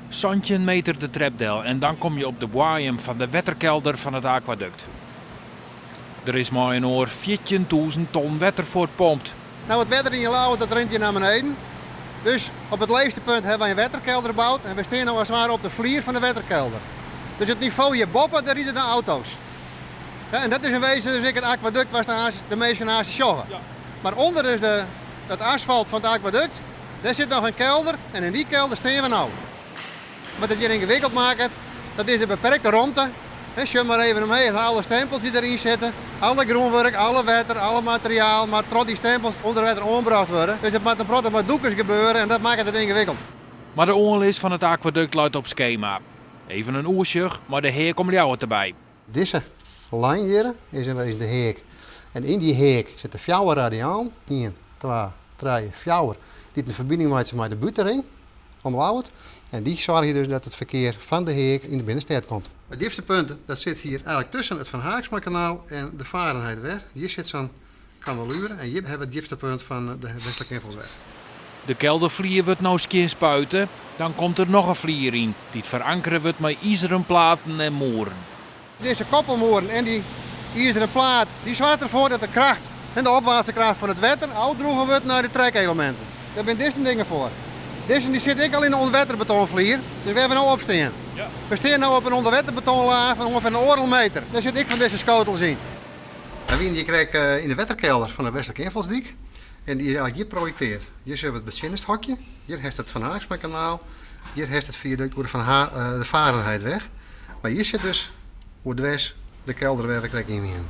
17 meter de trep del en dan komme je op de boaiem fan de wetterkelder fan it akwadukt. Der is mei-inoar 14.000 ton wetter fuortpompt. No, it wetter yn Ljouwert dat rint hjir nei beneden. Dus op it leechste punt hawwe wy in wetterkelder boud en we stean no as it ware op de flier fan de wetterkelder. Dus it nivo hjirboppe, dêr ride de auto's. Ja, en dat is yn wezen dus ek it akwadukt wêr't de minsken aanst sjogge. Mar ûnder dus de, it asfalt fan it akwadukt, dêr sit noch in kelder en yn dy kelder stean we no. Wat it hjir yngewikkeld makket, dat is de beperkte romte. Sjoch mar even omheech nei alle stempels dy't deryn sitte. Alle grûnwurk, alle wetter, alle materiaal moat troch dy stempels ûnder wetter oanbrocht wurde. Dus it moat in protte mei dûkers gebeure en dat makket it yngewikkeld. Mar de oanlis fan it akwadukt leit op skema. Even in oersjoch mei de heak om Ljouwert derby. Dizze lijn hjir is yn wezen de heak. En yn dy heak sitte fjouwer radialen, ien, twa, trije, fjouwer, dy't in ferbining meitsje mei de bûtenring om Ljouwert. En dy soargje dus dat it ferkear fan de heak yn de binnenstêd komt. It djipste punt dat sit hjir eigenlik tusken it Van Haersmakanaal en de Fahrenheitweg. Hjir sit sa'n kanalure en hjir hawwe we it djipste punt fan de Westlike Ynfalsweg. De kelderflier wurdt no skjin spuite, dan komt der noch in flier yn, dy't ferankere wurdt mei izeren platen en moeren. Dizze koppelmoeren en dy izeren plaat dy soarget derfoar dat de kracht en de opwaartse kracht fan it wetter ôfdroegen wurdt nei de trekelementen. Dêr binne dizze dingen foar. Dizze dy sit ek al yn de ûnderwetterbetonflier, dus wêr't we no op stean. We stean no op in ûnderwetterbetonlaach fan ûngefear in oardel meter. Dêr sit ek fan dizze skotels yn. Wy wiene hjir krekt yn de wetterkelder fan de Westlike Ynfalsdyk en dy is eigentlik hjir projekteard. Hjir sjogge we it betsjinningshokje, hjir hast it Van Haersmakanaal, hjir hast it fiadukt oer de Van de Fahrenheitweg. Mar hjir sit dus oerdwers de kelder wêr't we krekt yn wiene.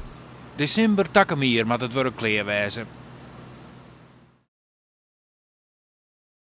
Desimber takom jier moat it wurk klear wêze.